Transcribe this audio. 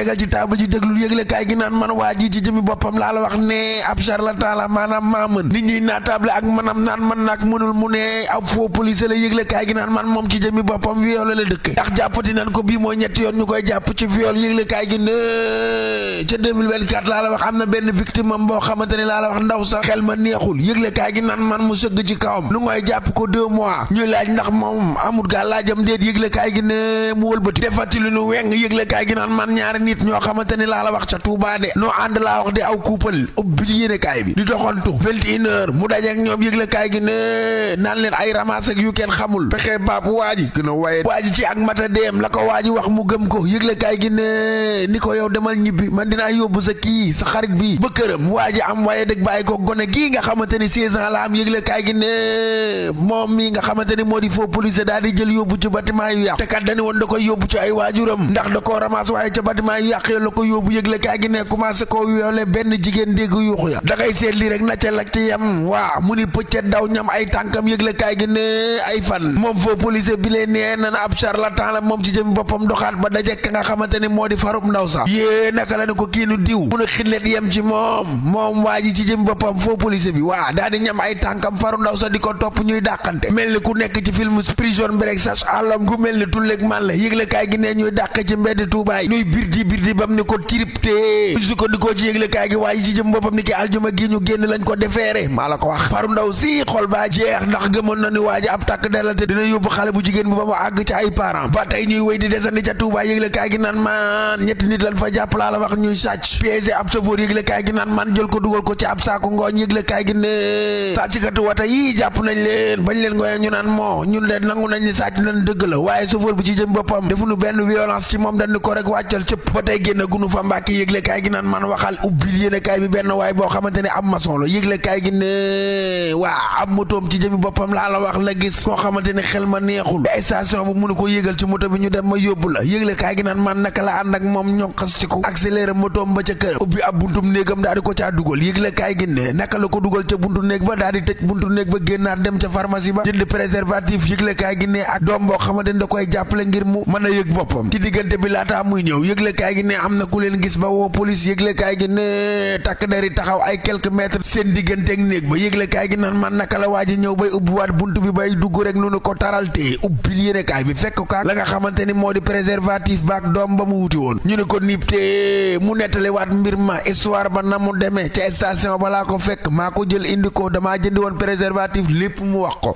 tegal ci table ji déglu yëgle kaay gi naan man waa ji ci jëmi boppam laa la wax ne ab charlatan la maanaam maa mën nit ñi naatable ak manam naan man nag mënul mu ne ab faux police la yëgle kaay gi naan man moom ci jëmi boppam viol la dëkk ndax jàppati nan ko bii mooy ñetti yoon ñu koy jàpp ci viol yëgle kaay gi ne ca 2024 laa la wax am na benn victime am boo xamante ne laa la wax ndaw sax xel ma neexul yëgle kaay gi naan man mu sëgg ci kawam lu ngoy jàpp ko 2 mois ñuy laaj ndax moom amul gaa laajam déet yëgle kaay gi ne mu wëlbati defati lu nu weng yëgle kaay gi naan man ñaari nit ñoo xamante ni laa la wax ca Touba de noo ànd laa wax di aw kuupal ubbil yéene kaay bi di doxantu 21h mu dajeek ñoom yëgle kaay gi ne naan leen ay ramas ak yu kenn xamul fexe baab waa ji gën a waaye waa ji ci ak mata deem la ko waa ji wax mu gëm ko yëgle kaay gi ne ni ko yow demal ñibbi man dinaa yóbbu sa kii sa xarit bi ba këram waa ji am waaye dëgg bàyyi ko gone gii nga xamante ni 16 ans la am yëgle kaay gi ne moom mi nga xamante ni moo di faux police daal di jël yóbbu ci bâtiment yu yàq te kat dañu woon da koy yóbbu ci ay waajuram ndax da koo ramas waaye ca bâtiment yu yàq la ko yóbbu yëgle kaay gi ne commencé koo wiole benn jigéen dégg yuuxu ya da ngay seet lii rek na ca lak ci yam waa mu ni pëccet daw ñam ay tànkam yëgle kaay gi ne ay fan moom faux police bi lee nee na ab charlatan la moom ci jëmi boppam doxaat ba dajek ka nga xamante ni moo di farub ndaw sax yée naka la ne ko kiinu diw mu ne xillet yem ci moom waa ji ci jëmi boppam faux police bi waa daal di ñam ay tànkam faru ndaw sax di ko topp ñuy dàqante mel ni ku nekk ci film prison break sach àllam gu mel ni tulleeg man la yëgle kaay gi ne ñuy dàq ci mbedd tuubaay ñuy birdi bam ni ko tiripte su ko di ko ci yëgle kaay gi waaye ci jëm boppam ni ki aljuma gi ñu génn lañ ko defeere maa la ko wax faru ndaw si xol baa jeex ndax gëmoon na ni waa ji ab tàkk deral te dina yóbbu xale bu jigéen bu ba mu àgg ca ay parents ba tey ñuy wéy di desandi ca tuubaay yëgle kaay gi naan man ñetti nit lañ fa jàpp laa la wax ñuy sàcc piégé ab chauffeur yëgle kaay gi naan man jël ko dugal ko ci ab saaku ngooñ yëgle kaay gi ne sàcckatu wata yi jàpp nañ leen bañ leen ngooñee ñu naan moo ñun leen nangu nañ ni sàcc nañ dëgg la waaye chauffeur bi ci jëm boppam defuñu benn violence ci moom dañ ni ko rek wàccal cëpp ba tey génn gunu fa Mbàkke yëgle kaay gi naan man waxal ubbil yéene kaay bi benn waay boo xamante ne ab maçon la yëgle kaay gi ne waa ab motoom ci jëmi boppam laa la wax la gis koo xamante ne xel ma neexul station bu mënu ko yëgal ci moto bi ñu dem ma yóbbu la yëgle kaay gi naan man naka la ànd ak moom ñonkas ci ko accéléré motoom ba ca kër ubbi ab buntum néegam daal di ko caa dugal yëgle kaay gi ne naka la ko dugal ca buntu néeg ba daal di tëj buntu néeg ba génnaat dem ca pharmacie ba jënd préservatif yëgle kaay gi ne ak doom boo xamante ne da koy jàppale ngir mu mën a yëg boppam ci diggante bi laataa muy ñëw yëgle kaay gi ne am na ku leen gis ba woo police yëgle kaay gi ne takk dari taxaw ay quelques mètres seen diggante ak néeg ba yëgle kaay gi naan man naka la waa ji ñëw bay ubbiwaat buntu bi bay dugg rek nu ko taralte ubbil yéene kaay bi fekk ka la nga xamante ni moo di préservatif baak doom ba mu wuti woon ñu ne ko niib te mu nettaliwaat mbir ma histoire ba na mu demee ca station balaa ko fekk maa ko jël indi ko damaa jëndi woon préservatif lépp mu wax ko